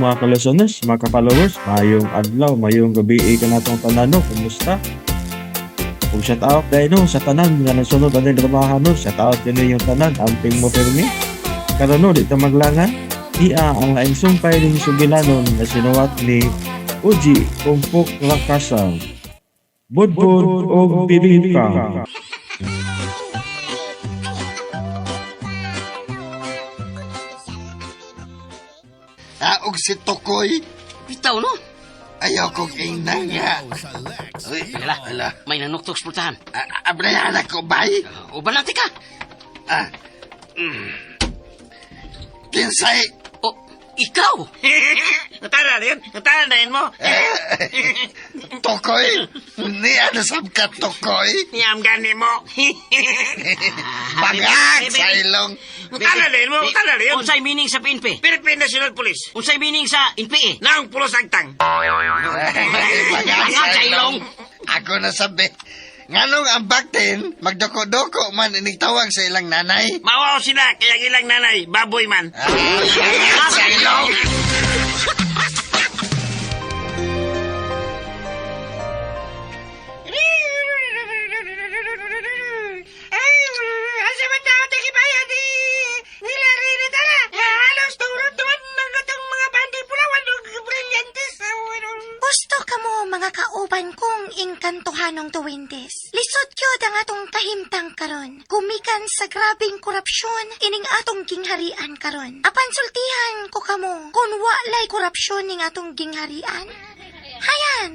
mga ka-listeners, mga ka-followers, mayong adlaw, mayong gabi kanatong tanan no, kumusta? Ug shout out dahil no, sa tanan nga nasunod ani dramahan no, shout out din yung tanan, amping mo pirmi. Karon no, di ta maglangan, iya ang laing sumpay ning sugilanon nga sinuwat ni Uji Kumpok Rakasa. Budbud og bibingka. Ah, og si Tukoy. Bitaw, no? Ayaw kong ingnan nga. Uy, Ala, ala. may nanuktok sa pultahan. Ah, Abrahan ako, bay. Uban natin ka. Ah. Kinsay. O, ikaw. Natala na yun. Natala na yun mo. Tukoy. Ni ano sab ka, Tukoy? Niyam gani mo. Bangag sa ilong. Natala na yun mo. Natala na yun. Unsay meaning sa PNP? Philippine National Police. Unsay meaning sa NPA? Naong pulos agtang. Bangag Bangag sa ilong. Ako na sabi. Nganong ang baktin, magdoko-doko man inigtawag sa ilang nanay. Mawaw sila kaya ang ilang nanay, baboy man. Ah, bangag sa ilong. Ay, asa man na ako tagibayan ni nila Rina Tara. Halos turun-turun ng atong mga bandi pulawan og brilyantes. Gusto ka mo mga kauban kong engkantohanong duwendes. Lisod gyud ang atong kahimtang karon. Gumikan sa grabing korupsyon ining atong gingharian karon. Apan sultihan ko kamo kung walay korupsyon ning atong gingharian. Hayan,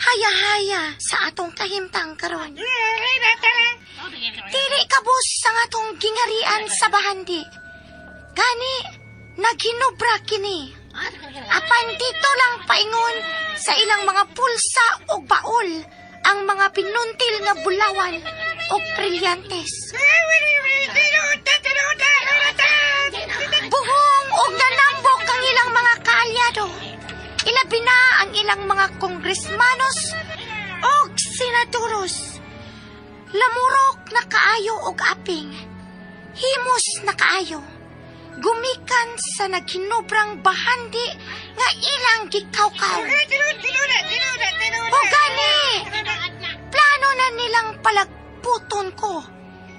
haya-haya sa atong kahimtang karon. Rina Tara. Dili kabus ang atong gingharian sa bahandi. Gani, naghinubra kini. Apan dito lang paingon sa ilang mga pulsa o baol ang mga pinuntil nga bulawan o brilyantes. Buhong og nanambok ang ilang mga kaalyado. Ilabi na ang ilang mga kongresmanos og senadoros. Lamurok na kaayo og aping. Himos na kaayo. Gumikan sa naghinubrang bahandi nga ilang gikawkaw. O gani, plano na nilang palagputon ko.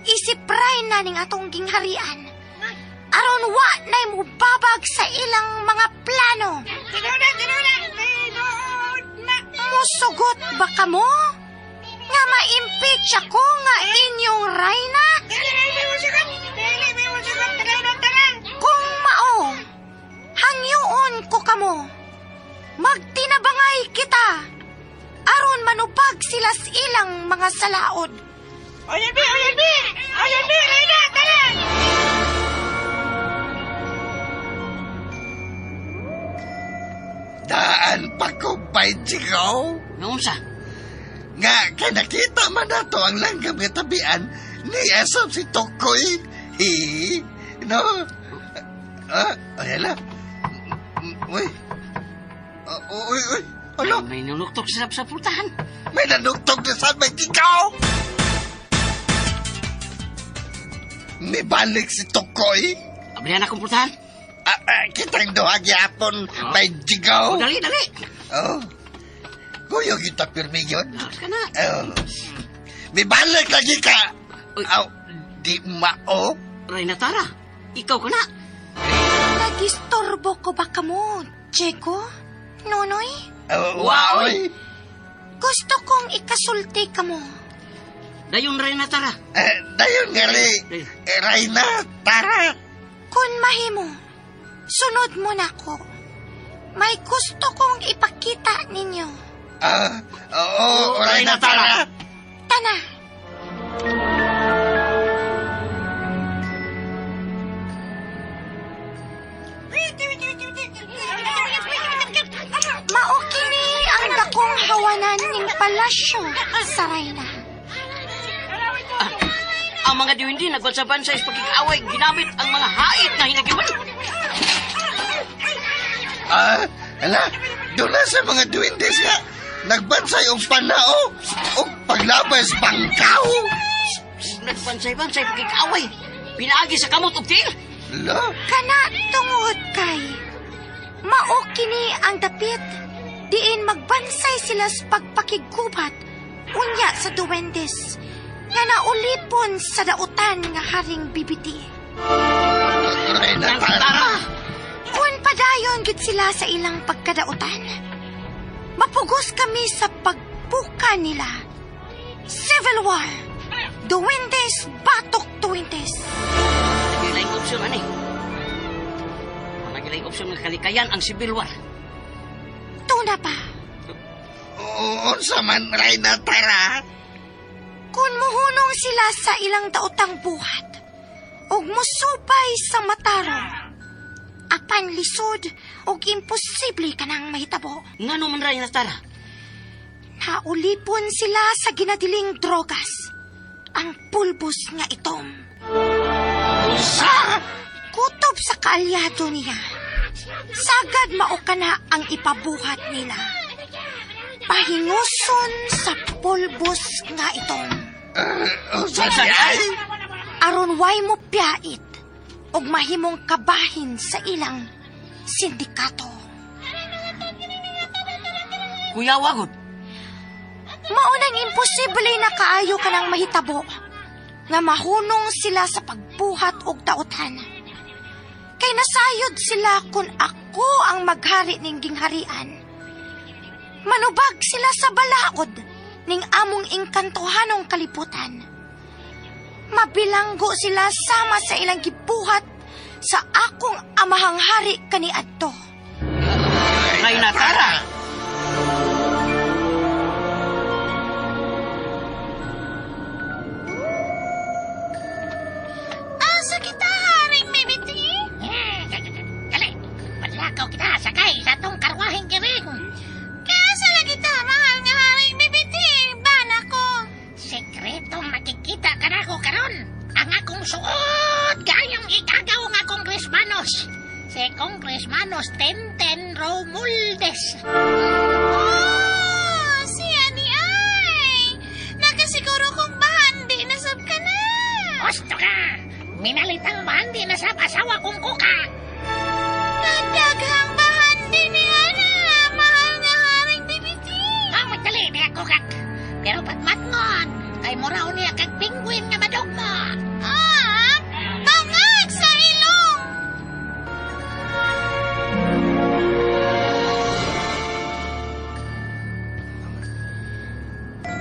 Isipray na ning atong gingharian. Aron wa na'y mubabag sa ilang mga plano. Musugot ba kamo? Nga ma-impeach ako nga inyong rayna? Kung mao, hangyoon ko kamo. Magtinabangay kita. Aron manupag sila sa ilang mga salaod. Oyan bi, oyan bi! Oyan bi, Rina, tara! Daan pa ko, bay, Chico. Naunsa? Nga, kay nakita man nato ang langgam nga tabian ni Esop si Tukoy. Hi, no? Ah, ay, ala. Uy. Ah, uy, uy. Ano? May nanuktok sa pultahan. May nanugtog na sa may ikaw! Nibalik si Tukoy. Abrihan akong pultahan. Ah, ah, kitang duha gyapon, may jigaw. O, dali, dali. Oh. Kuyo kita pirmi yun. Laos ka na. Oh. Mibalik lagi ka. Uy. Aw, di mao. Reyna Tara, ikaw ka na. Nagistorbo ko ba kamo, Jeko? Nonoy? Oh, waoy. Gusto kong ikasulti kamo. Dayon, Reyna Tara. Eh, dayon nga ri. Eh, Reyna, tara. Kung mahimo, sunod mo na ko. May gusto kong ipakita ninyo. Ah, oo, Reyna, tara. Tana! Mao kini ang dakong hawanan ning palasyo sa Rayna. Ang mga diwindi nagbansa-bansa sa pagkikaaway ginamit ang mga hait na hinagiwan. Ah, ala, doon na sa mga duwindes nga. Nagbansay og panao og paglabay sa bangkaw. Nagbansay-bansay pagkikaaway. Pinaagi sa kamot og tiil. Ala, Kana tungod kay Mao kini ang dapit diin magbansay sila sa pagpakiggubat unya sa duwendes nga naulipon sa dautan nga Haring Bibiti. Reyna Tara. Kung padayon gid sila sa ilang pagkadautan, mapugos kami sa pagpuka nila. Civil War! Duwendes batok duwendes! Nagilay opsyon ani. Wala gilay opsyon nga kalikayan ang civil war. Tuna pa, Unsa man, Reyna Tara? kung muhunong sila sa ilang daotang buhat, ug musupay sa matarong, apan lisod ug imposible kanang mahitabo. Ngano man, Reyna Tara? Naulipon sila sa ginadiling drogas, ang pulbos nga itom. Unsa? Kutob sa kaalyado niya. Sagad mao kana ang ipabuhat nila. Pahinguson sa pulbos nga itom. Unsa di ay? Aron way mo piyait og mahimong kabahin sa ilang sindikato. Kuya wagod. Maunang imposible na kaayo kanang mahitabo nga mahunong sila sa pagbuhat og dautan. Kay nasayod sila kung ako ang maghari ning gingharian. Manubag sila sa balaod ning among engkantohanong kalibutan. Mabilanggo sila sama sa ilang gibuhat sa akong amahang hari kaniadto. Reyna Tara. Asa kita, Haring Bibiti? Dali, padlakaw kita sakay sa atong karwaheng giring. Kaya lagi kita, mahal nga Haring Bibiti? Bana ko. Sekreto makikita ka na ko karon. Ang akong suot gayong igagaw nga kongresmanos. Si Kongresmanos Tenten Romualdez. Oh, siya ni ay. Nakasiguro kong bahandi na sab ka na. Gusto ka! Minalitang bahandi na sab asawa kong kuka. Nagdaghang bahandi ni Ana, mahal nga Haring Bibiti. Ang dali niya kukak. Pero patmatngon, kay muraw niya kag penguin nga madugmo. Ah, bangag sa ilong.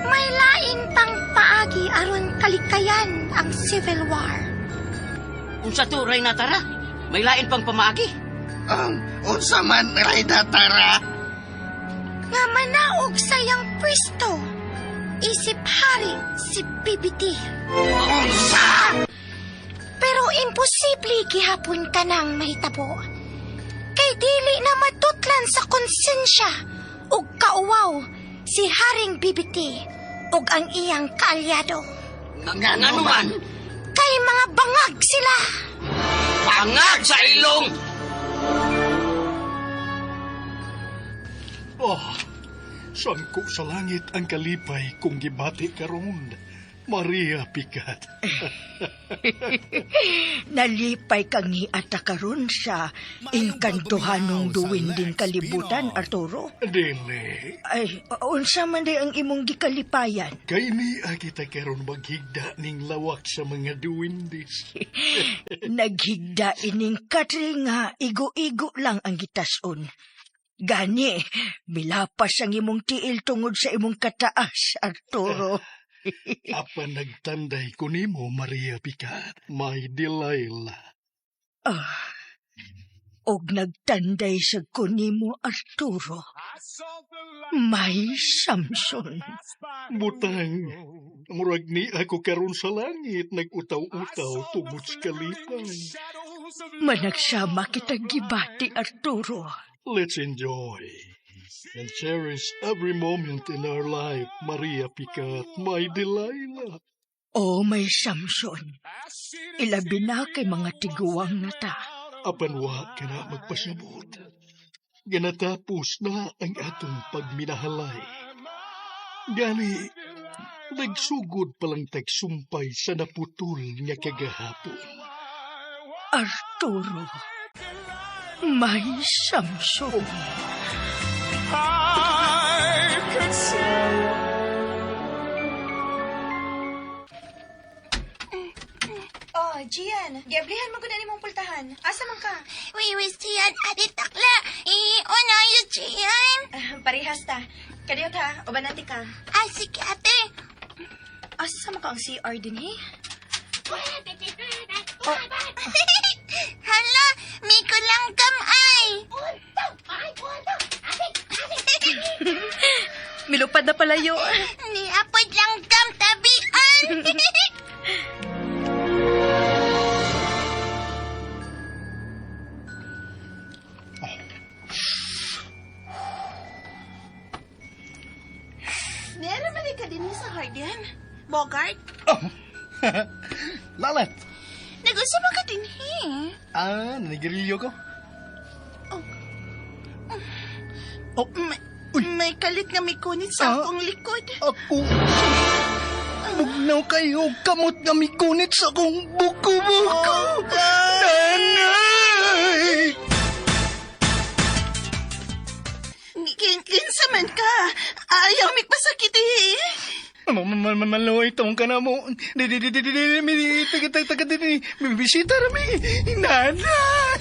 May lain pang paagi aron kalikayan ang civil war. Unsa to, Reyna Tara? May lain pang pamaagi. Unsa man, Reyna Tara? Nga manaog sa iyang pwesto, isip hari si BBT. Unsa? Pero imposible gihapon ka nang mahitabo. Kay dili na matutlan sa konsensya ug kauwaw si Haring BBT ug ang iyang kaalyado. Ngano man? Kay mga bangag sila. Bangag sa ilong! Oh, sangko sa langit ang kalipay kung gibati karon. Maria Picat. Nalipay kang niata karon sa engkantohanong duwinding kalibutan, Arturo. Dili. Ay, unsa man day ang imong gikalipayan? Kay niya kita karon maghigda ning lawak sa mga duwindis. Naghigda ining katre nga igo-igo lang ang gitason. Gani, milapas ang imong tiil tungod sa imong kataas, Arturo. Apan nagtanday ko nimo, Maria Picat, my Delilah. Ah, og nagtanday sa ko nimo, Arturo. My Samson. Butang, murag ni ako karon sa langit, nag-utaw-utaw tungod sa kalipay. Managsama kita gibati, Arturo. Let's enjoy and cherish every moment in our life, Maria Picat, my Delilah. Oh, my Samson. Ilabi na kay mga tiguang na ta. Apan wa ka na magpasabot. Ganatapos na ang atong pagminahalay. Gani, nagsugod palang tagsumpay sa naputol nga kagahapon. Arturo. May Samson. Oh, Gian, giablihan mo ko na nimong pultahan. Asa man ka? Uy, Gian, ate takla. Iuna yun, Gian. Parehas ta. Kadiyot ha, uban ka. Ah, sige, ate. Asa man ka ang CR din, he? Oh. Hala, may kulanggam ay. Milupad na palayo. Ni apod langgam tabian. Meron man ka din sa Hardian? Bogart? Oh. Lalat. Nag-usa man ka din, he? Ah, nanigarilyo ko. Oh. May kalit nga may kunit sa akong likod. Ako. Bugnaw kayo, kamot nga may kunit sa akong buko-buko. Oh, Nanay! Kinsa man ka? Ayaw mikpasakit eh. Maloy, tong ka na mo. Di, di, di, di, di, di, mi, taga, taga, taga, di, di, mi, bisita rami. Nanay!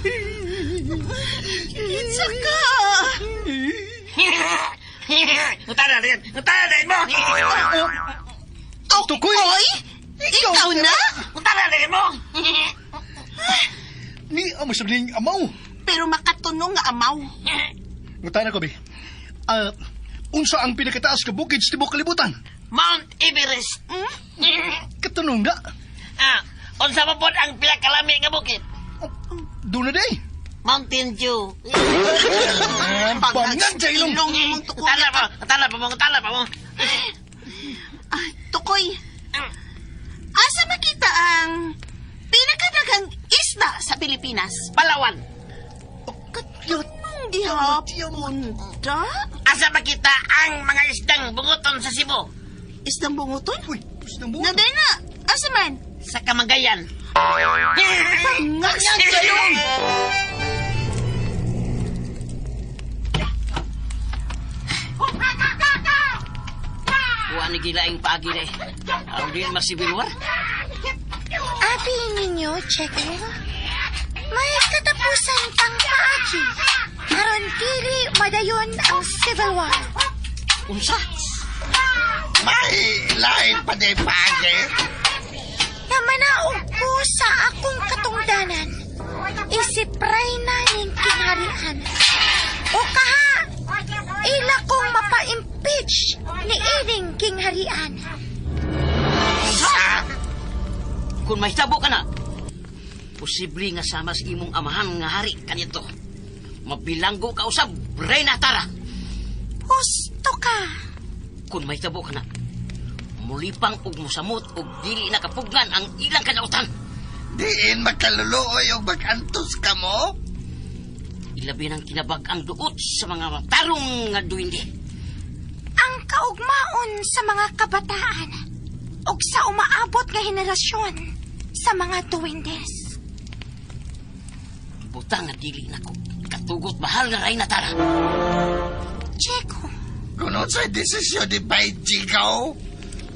Kinsa ka? Tara rin! Tara rin mo! Tukoy! Oy! Ikaw na? Tara rin mo! Ni, amo sa ning amaw. Pero makatunong nga amaw. Ngutana ko, bi. Ah, unsa ang pinakataas ka bukid sa tibuok kalibutan? Mount Everest! Katunong na. Ah, unsa pa pod ang pinakalami nga bukid? Doon na day. Mountain Dew. Bangan sa ilong. Ilong imong tukoy. Tala pa, tala pa mo, tala pa mo. Ah, tukoy. Asa makita ang pinakadaghang isda sa Pilipinas? Palawan. Katunong gihapon da? Asa makita ang mga isdang bunguton sa Cebu? Isdang bunguton? Uy, gusto mo? Naday na. Asa man? Sa Kamagayan. Bangag sa ilong. Kuha ni gilaing paagi na eh. Aron din masibilwar. Abi ninyo, Checo. May katapusan pang paagi. Aron dili madayon ang Civil War. Unsa? May lain pa di paagi. Namanaog ko sa akong katungdanan. Isip reyna ning kingharian. O kaha, ila kong mapa-impeach ni ining kingharian. Unsa? Kung mahitabo ka na, posible nga sama sa imong amahan nga hari kanito. Mabilanggo ka usab, Reyna Tara. Husto ka. Kung mahitabo ka na, mulipang og musamot og dili na kapugnan ang ilang kanautan. Diin makaluluoy og magantos ka mo? Ilabi ng kinabag ang duot sa mga matarong nga duwinde. Ang kaugmaon sa mga kabataan ug sa umaabot nga henerasyon sa mga duwendes. Buta nga dili na ko. Katugot mahal nga Reyna Tara. Checo, Kung sa desisyon ni Bay Jigaw,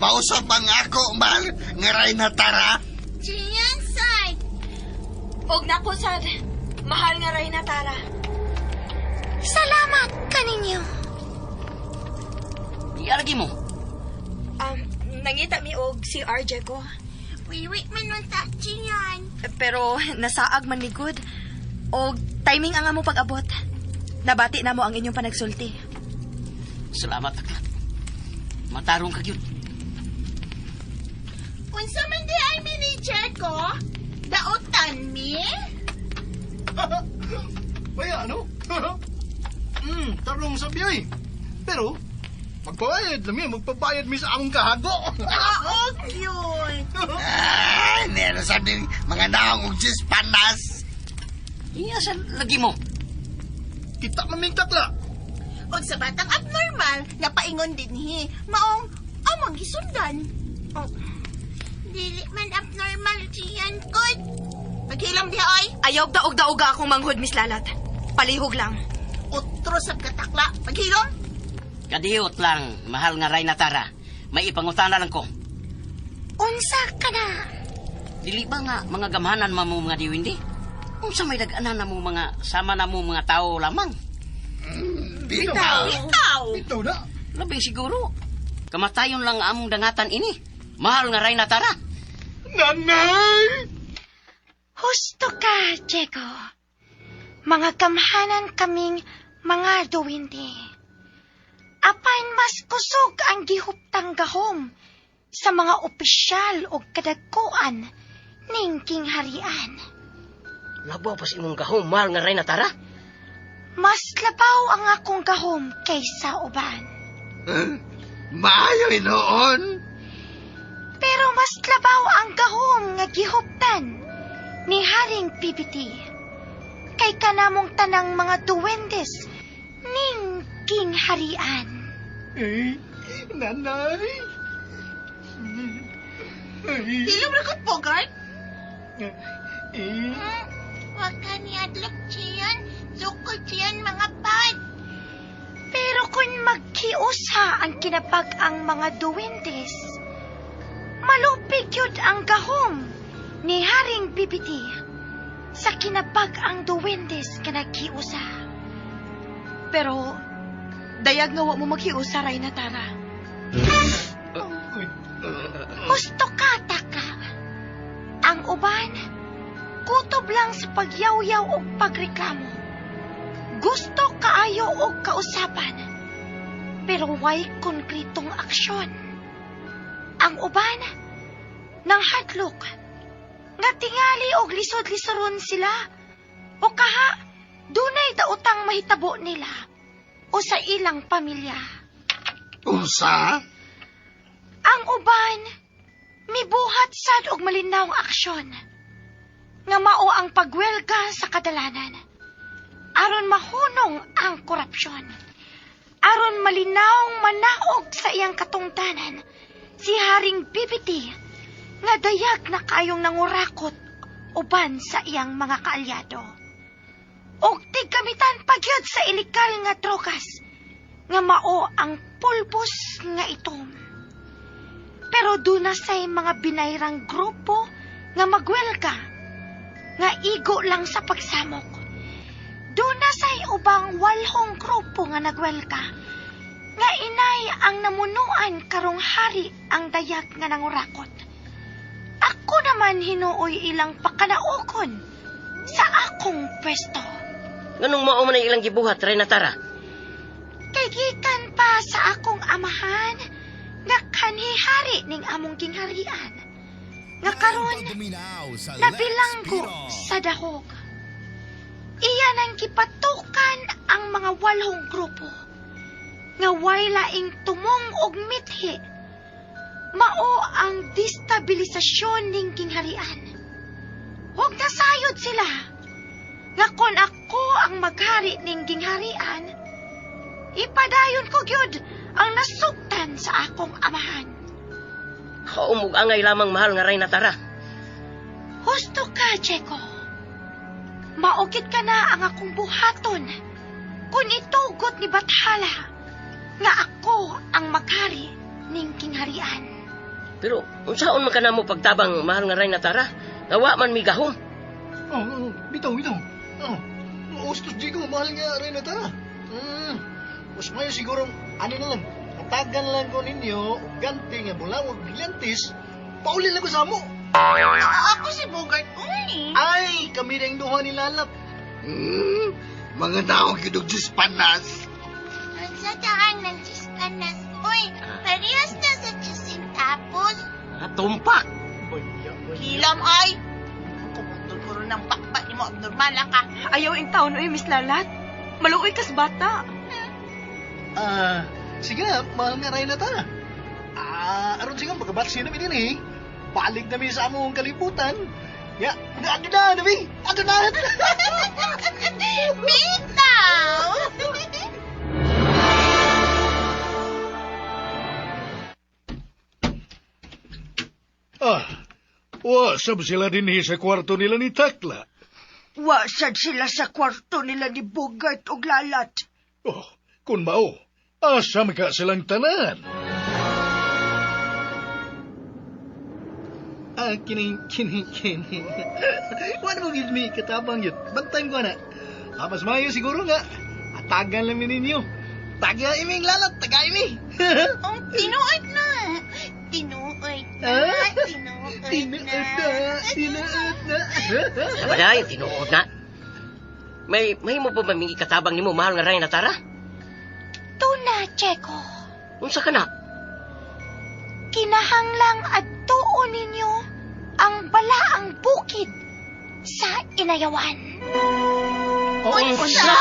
mausap ang ako, mahal, nga Reyna Tara. Gian side. Og nako sad, mahal nga Reyna Tara. Salamat kaninyo. Ialagi mo. Nangita mi og si RJ ko. Wiwi man nun ta, Gian. Pero nasaag man mi good. Og timing ang amo pag-abot. Nabati na mo ang inyong panagsulti. Salamat, aklat. Matarong ka gyud. Unsa man di ay mi ni Checo? Daotan mi? Baya, ano? Tarong sa biyoy. Pero, magpabayad lang yun. Magpabayad mi sa among kahago. Oo, cute. Ay, meron sa din mga naong og panas. Iya sa lagi mo. Kita maming takla. Og sa batang abnormal, napaingon dinhi. Maong among gisundan. Oh. Dili man abnormal, Gian. Good. Paghilam diha, oy. Ayaw daog-daoga akong manghod, Miss Lalat. Palihog lang. Utro sa katakla. Paghilom. Kadiyot lang, mahal nga Reyna Tara. May ipangutana lang ko. Unsa ka na? Dili ba nga mga gamhanan man mo mga diwindi? Unsa may dag-anan na mo mga sama na mo mga tao lamang? Bitaw. Bitaw. Bitaw na. Labi siguro. Kamatayon lang ang among dangatan ini. Mahal nga Reyna Tara. Nanay! Husto ka, Diego. Mga gamhanan kaming mga duwende. Apan mas kusog ang gihuptang gahom sa mga opisyal o kadagkuan ning kingharian. Labaw pas imong gahom, mahal nga Reyna Tara. Mas labaw ang akong gahom kaysa uban. Maayo inoon. Pero mas labaw ang gahom nga gihuptan ni Haring PBT. Kay kanamong tanang mga duwendes ning kingharian. Eh, nanay! Ay, Hilom ra kod Bogart. eh, Wag ka ni adlok Chian. Sukol Chian mga pad. Pero kung magkiusa ang kinapag ang mga duwendes, malupig yun ang gahom ni Haring Bibiti sa kinapag ang duwendes nga nagkiusa. Pero, dayag nga wa mo maghiusa, Reyna Tara. uy, Gusto ka, taka. Ang uban, kutob lang sa pagyawyaw o pagreklamo. Gusto kaayo og kausapan, pero way konkretong aksyon. Ang uban, nang hadlok, nga tingali og lisod-lisoron sila, o kaha, dunay daotang mahitabo nila o sa ilang pamilya. Unsa? Ang uban, mibuhat sad og malinawng aksyon. Nga mao ang pagwelga sa kadalanan. Aron mahunong ang korupsyon. Aron malinawng manaog sa iyang katungdanan si Haring Bibiti nga dayag na kayong nangurakot uban sa iyang mga kaalyado. Og tiggamitan pagyud sa ilikal nga drogas nga mao ang pulbos nga itom. Pero doon na say mga binayrang grupo nga magwelga, nga igo lang sa pagsamok. Doon na say ubang walhong grupo nga nagwelga, nga inay ang namunuan karong hari ang dayag nga nangurakot. Ako naman hinuoy ilang pakanaukon sa akong pwesto. Nganong mao man ang ilang gibuhat, Reyna Tara? Kay gikan pa sa akong amahan nga kanhihari ning among gingharian. Nga karon nabilanggo sa dahog. Iya nang gipatukan ang mga walhong grupo nga way laing tumong og mithi. Mao ang destabilisasyon ning gingharian. Huwag nasayod sila nga kon ako ang maghari ning gingharian, ipadayon ko gyud ang nasugtan sa akong amahan. Haumog angay lamang mahal nga Reyna Tara. Husto ka, Checo. Maukit ka na ang akong buhaton kung itugot ni Bathala nga ako ang maghari ning kingharian. Pero unsaon man ka namo pagtabang mahal nga Reyna Tara? Nga wa man mi gahom. oh, oh, bitaw, bitaw. Oh, ustos di ko, mahal nga rin na tara. Mas mayo siguro, ano na lang, hatagan lang ko ninyo, og ganti nga bulawag brilyantes, pauli lang ko sa amo. Ako si Bogart. Uy. Ay, kami na yung duha ni Lalap. Mga naong gidog panas. Unsa daan ng chiskanas. Uy, parehas na sa chisin tapos. Ah, tumpak. Baya, baya. Hilom ay. Kumutol ko rin ng pakpak ni mo abnormal ka. Ayaw in taon, uy, Miss Lalat. Maluoy kas bata. Ah, sige na, mahal nga rin na tara. Ah, aron sige, pagkabatsi namin din eh. Balik namin sa among kalibutan. Ya, ato na, nabi! Ato na! Ato na! Bitaw! Ah, wasab sila din sa kwarto nila ni Takla. Wa sad sila sa kwarto nila ni Bogart og Lalat. Oh, kun mao, asa man ka silang tanan? Ah, kini, kini, kini. Wala mo gid mi katabang yun. Bantay ko na. Ah, mas maayo siguro nga. Atagan lang mi ninyo. Taga iming lalat, taga imi. Ang tinuod na. Tinuod na. Ah? Tinuod Tinuod na. na, tinuod na. Nabaday, tinuod na. May mo pa ba may ikatabang nimo mahal nga Reyna Tara? Tuna, Checo. Unsa ka na? Kinahanglang adtuon ninyo ang balaang bukid sa Inayawan. Unsa?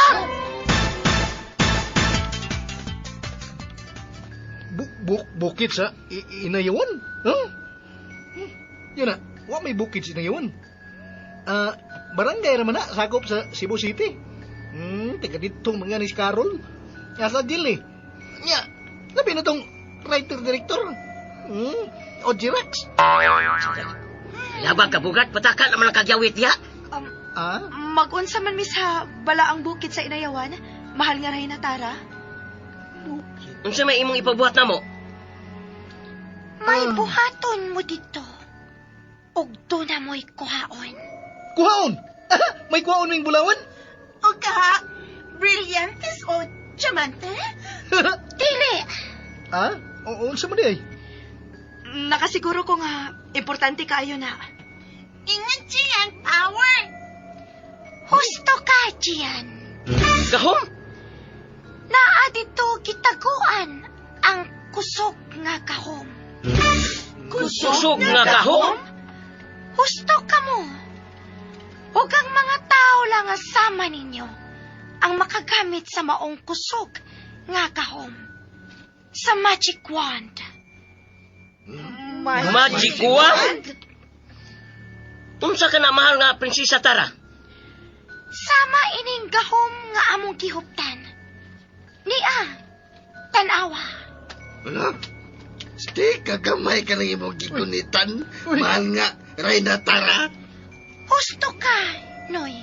Bukid sa Inayawan? Huh? Yun na, wa may bukid sa Inayawan. Barangay raman na, sakop sa Cebu City. Taga ditong mga ni Carol. Asa jail eh. Nya, labi na tong writer-director. O Jirax. Labag ka bugat, pataka naman ang kagyawit diha. Ah? Magunsa man mi sa balaang bukid sa Inayawan, mahal nga Reyna Tara. Unsa may imong ipabuhat namo? May buhaton mo dito. Ug doon na mo'y kuhaon. Kuhaon? May kuhaon ming bulawan? O ka, brillantes o diamante? Dili! Ah? O, unsa man di ay? Nakasiguro ko nga, importante kaayo na. Ingat, Gian, power! Husto ka, Gian. Gahom? Naa dito gitaguan ang kusog nga kahom. Kusog nga gahom? Husto ka mo. Ug ang mga tao lang nga sama ninyo ang makagamit sa maong kusog nga kahom. Sa magic wand. Magic wand? Unsa ka na mahal nga Prinsesa Tara? Sama ining gahom nga among gihuptan. Nia, tanawa. Ano? Stay kagamay ka ng imong gigunitan. Mahal nga, Reyna Tara. Husto ka, Noy.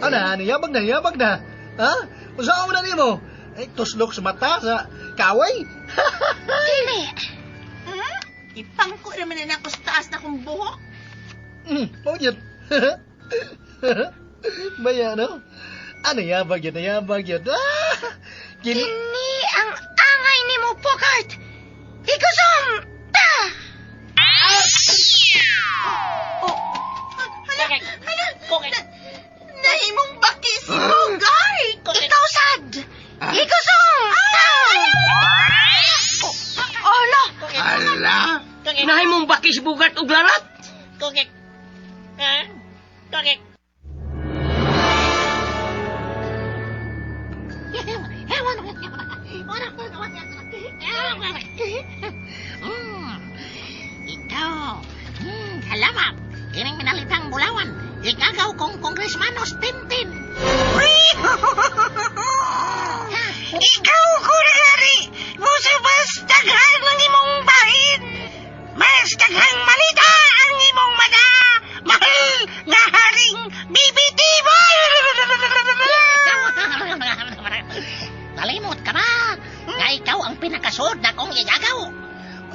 Ana, niyabag na, niyabag na. Ha? Unsa na nimo? Ay, tuslok sa mata sa kaway. Dili. Ipangko naman na ako sa taas na kong buhok. Mao yun. Baya, no? Ano yabag yun, yabag yun. Ah! Kini... Kini ang angay nimo, Bogart. Ikusom! Ta! Oh, hala, hala. Nahimong baki si Bogart. Ikaw sad! Ikusom! Ta! Ala! Ala! Nahay mong baki si Bugart og larat? Ikaw, salamat. Kining minalitang bulawan, ikagaw kong kongresmanos Tintin. Ikaw ko nagari, busa mas daghan ang imong bahin. Mas daghang malita ang imong mata. Mahal nga haring BBT mo. Nalimot ka ba? Nga ikaw ang pinakasud na kong igagaw.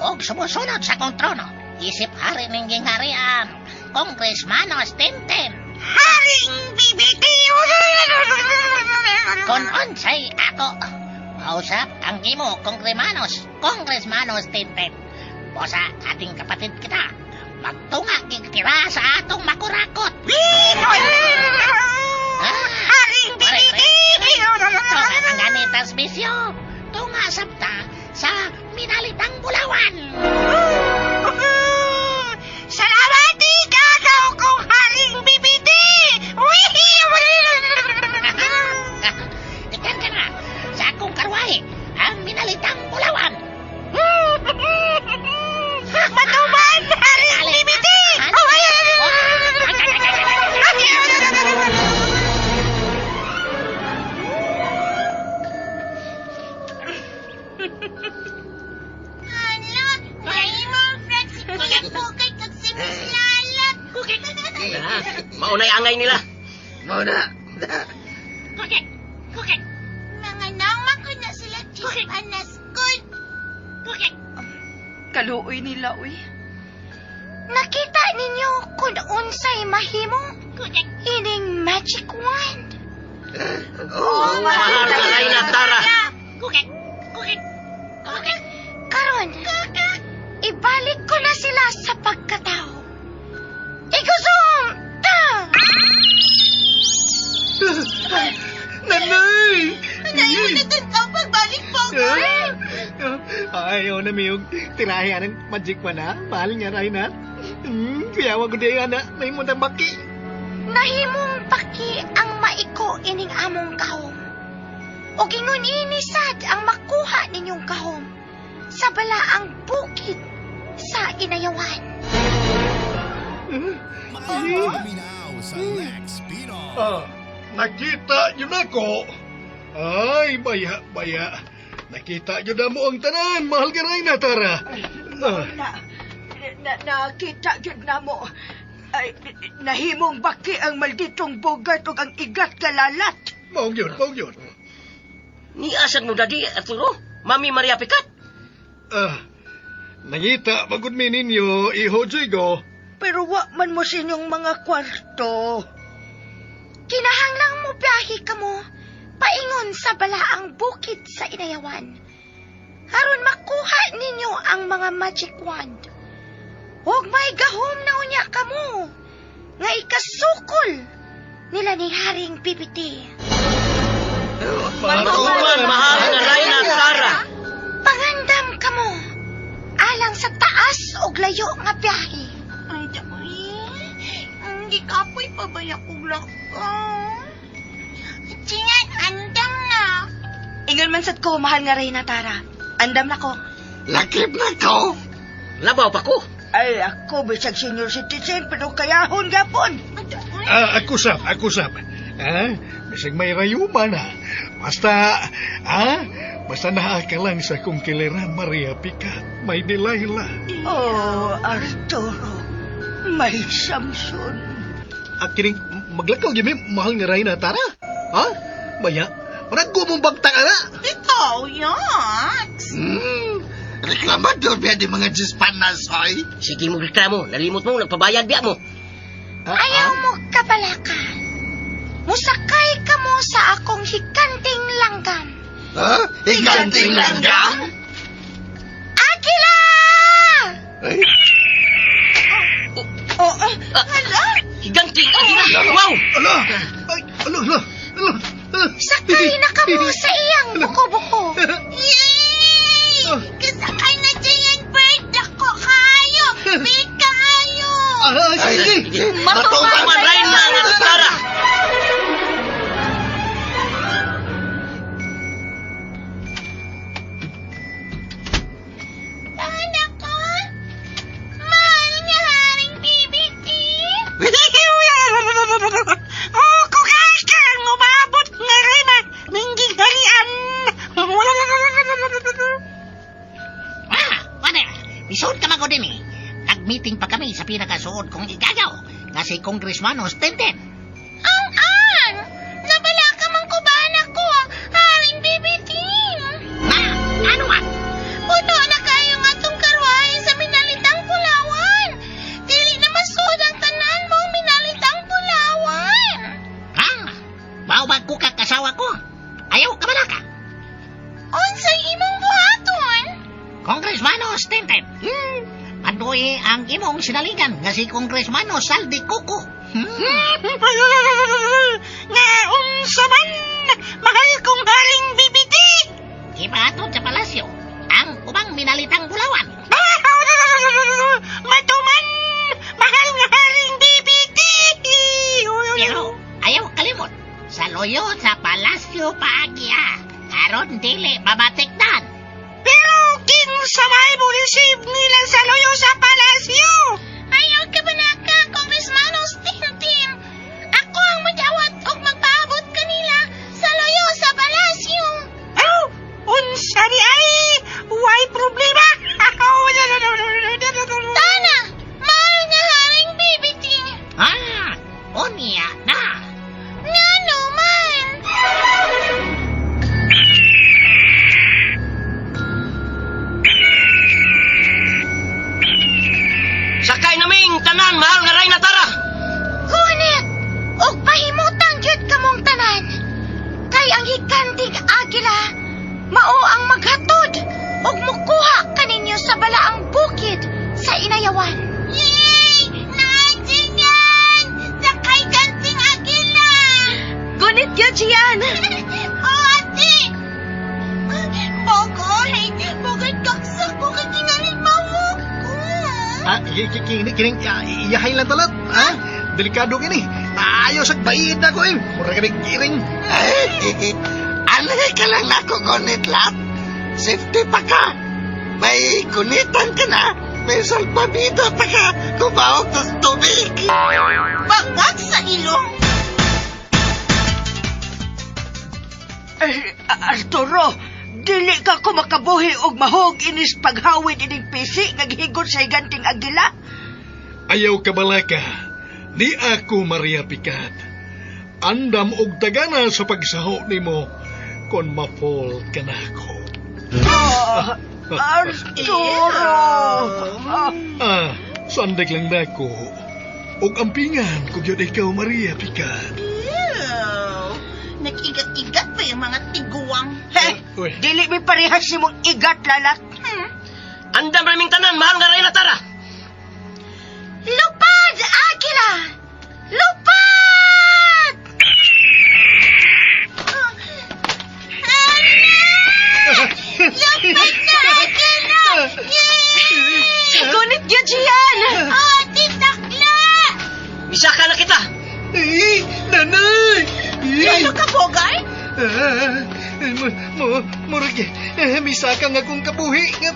Og sumusunod sa kong trono, isip hari ng gingharian, Kongresmanos Tintin. Haring BBT! Kung unsay ako, mausap ang imo, Kongresmanos, Kongresmanos Tintin. Bosa, ating kapatid kita. Magtunga gigtira sa atong makurakot. Haring BBT! Tunga ng ganitas bisyo. Tunga sabta sa minalitang bulawan. Salamat, ikagaw kong haring BBT! Ikan ka na sa akong karwahe, ang minalitang bulawan. Matuman, haring BBT! Hala, nahimong friend si Kuya Bogart at si Miss Lalat. Maunay angay nila. Mao na. Mga nauma ko na sila, Chispanas. Good. Kaluoy nila, uy. Nakita ninyo kung unsay mahimo ining magic wand. Oh, Mahal nga Reyna Tara. Karon, ibalik ko na sila sa pagkatao. Iguzong ta! Nanay! Naimon na tanaw pagbalik, Bogart! Ayaw na miyog. Tirahe anang magic pa na. Mahal nga rin na. Kuya, wag ko di ana. May mundang baki. Nahimong baki ang maiko ining among kahom. O gingon ini sad ang makuha ninyong kahom sa balaang bukid sa inayawan. Ah, nakita niyo na ko. Ay, baya, baya. Nakita niyo na mo ang tanan. Mahal ka rin na, Tara. Ah, Na, na, nakita jud na mo. Ay, nahimong baki ang malditong Bogart ug ang igat kalalat. maong yun, maong yun. Ni asad mo daddy Arturo? Mami Maria Picat? Ah, nangita, magud mi ninyo, iho Jigo. Pero wa man mo sa inyong mga kwarto. Kinahanglang mo biyahe kamo paingon sa balaang bukid sa inayawan. Aron makuha ninyo ang mga magic wand. Huwag may gahom na unya kamo nga ikasukol nila ni Haring Bibiti. Matuman, mahal nga Reyna Tara. Pangandam kamo alang sa taas og layo nga biyahe. Ay, daoy. Hindi kapoy pabaya kong lakaw. Tingan, andam na. Ingon man sad ko, mahal nga Reyna Tara. Andam na ko. Lakip na ko. Labaw pa ko. Ay, ako bisag senior citizen, pero kayahon gapon. Ah, ako sab, ako sab. Ah, bisag may rayuma na. Basta, ah, basta naa ka lang sa kong kiliran, Maria Pica. May Delilah. Oh, Arturo, may Samson. Ah, kining maglakaw gyud mi, mahal nga Reyna Tara. Ha? Baya, marag ko mong bagtang ana. Ikaw, yaks. Reklamador biya di mga Chispanas, hoy. Sige mo reklamo, nalimot mo, nagpabayad biya mo. Ayaw mo kabalaka. Musakay kamo sa akong hikanting langgam. Ha? Higanting langgam? Agila! Ay, Oh, ah, Hala! Higanti! Agila! Wow! Ala! Ay, ala, ala, ala, ala. Sakay na kamo sa iyang buko-buko. Yay! Kasakay na giant bird. Dako kayo. Big kayo. Ah, sige. Matuman, Reyna nga Tara. Tahan ako. Mahal nga haring BBT. Oh, kukakang umabot nga rin ah. Ningging harian. Ah, father, misuod ka man ko din eh. Nag-meeting pa kami sa pinakasuod kong igagaw nga si Congressman Ostenten. Ang ang! Nabala ka man ko ba anak ko, haring BBT? Na, ano man? Puno na kayo nga itong karwahe sa minalitang Pulawan. Dili na masuod ang tanan mong minalitang Pulawan. Ha? Mao ko ka kasawa ko? Ayaw ka ba ka? Unsay imong buhaton? Congressman Ostenten. Panduy ang imong sinaligan nga si Congressman Saldi Coco. Nga unsa man, mahal kong haring BBT. Ipahatod sa palasyo ang ubang minalitang bulawan. Matuman, mahal nga haring BBT. Pero ayaw kalimot, sa loyo sa palasyo paagya. Aron dili mamatikdan. Pero kinsa may munisip nila sa loyo sa palasyo? Ayaw ka ba na ka, Congressman Tintin? Ako ang madawat og magpaabot kanila sa loyo sa palasyo. Oh, unsa ni ay? Why problema? Tana, mahal nga haring BBT. Ah, unya na. Inayawan. Yay! Naadingan! Sakay ganting agila! Gunit yun, Gian! Oh, ate! Bogart! Bogart, kaksak ko kay tingalit mawag ko. Ah, kini kining iyahay lang talat, ha? Delikado kini. Ayaw sa bayid na ko eh. Mura kami kiring. Ay, anhi ka lang nako gunit lat. Safety pa ka. May gunitan ka na. May salpabida pa ka. Kumaog sa tubig. Bangag sa ilong! Eh, Arturo, dili ka ko makabuhi og mahog inis paghawid ining pisi nga gihigot sa higanting agila. Ayaw ka balaka. Ni ako Maria Picat. Andam og tagana sa pagsaho nimo kon ma-fall ka na ako. Ah, Arturo! Ah, Ah, sandag lang nako. Og ampingan kung yun ikaw Maria Picat. Ew! Nag-igat-igat pa yung mga tiguang. eh, Uy. dili mi parehas nimong igat lalat. Andam raming tanan, mahal nga Reyna Tara. Lupad, Agila! Lupad! Lupad na agila! Yay! Gunit yun, Gian! Oh, ate, takla! Misaka na kita. Eh, nanay! Eh, Ano ka, Bogart? Ah, mo, mo, murag, eh, misaka nga kong kabuhi nga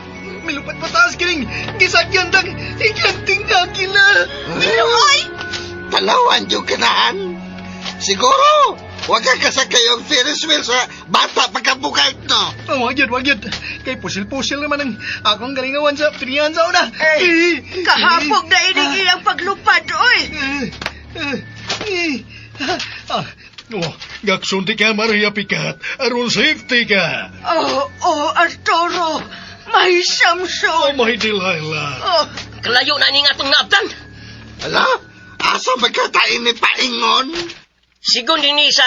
milupat pataas kining gisagyan tang ikanting agila. Oy! Talawan yung kanahan. Siguro, wag ka kasakay yung Ferris wheel sa bata pagkabukay no. Oh, wag yun, wag yun. Kay pusil-pusil naman ang akong galingawan sa tiriyan sa una. Eh, kahapog na ining iyang paglupad, oy! Eh, eh, eh, ah, oh, gaksunti ka, Maria Picat. Aron safety ka. Oh, oh, Arturo! May Oh, Samson! my Delilah. Oh, Kalayo na ning atong naabtan. Ala, asa magkatain ni Paingon? Sigon dinhi sa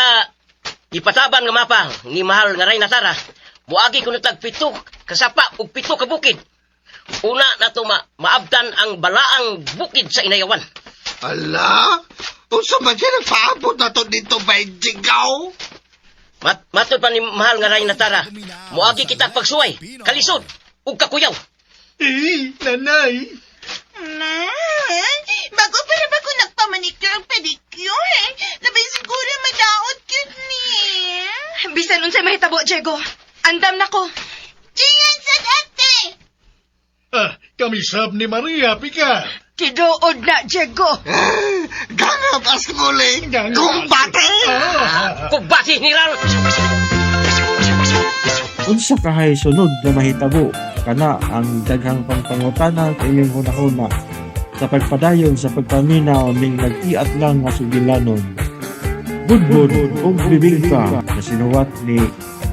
ipataban nga mapa ni mahal nga Reyna Tara, muagi kuno tag 7 kasapa ug 7 ka bukid. Una nato maabtan ang balaang bukid sa Inayawan. Ala, unsa man siya nagpaabot na to dito ba jigaw? Matod pa ni mahal nga Reyna Tara, muagi kita pagsuway, kalisod ug kakuyaw. Eh, nanay. Ma, bago pa na ba ko nagpamanicure ang pedicure? Eh? Labay siguro madaot yun ni. Bisan unsay mahitabo, Diego. Andam na ko. Gian sa ate! Ah, kami sab ni Maria Picat. tinuod na, Diego! Ah, Gangap as muli. Gangap. Kumbate! Ah. Kubati ni Ral. Unsa kahay sunod na mahitabo kana ang daghang pangpangutana sa inyong hunahuna sa pagpadayon sa pagpaminaw ning nag-iat lang nga sugilanon. Budbud ug bibingka na sinuwat ni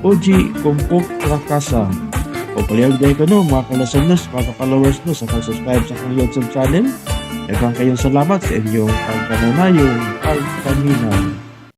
Oji Kumpok Rakasa. O palihog dahil ko no, mga kalasanos, mga followers no, sa pag-subscribe sa akong YouTube channel. Daghang kayong salamat sa inyong pagkanunayong pagpaminaw.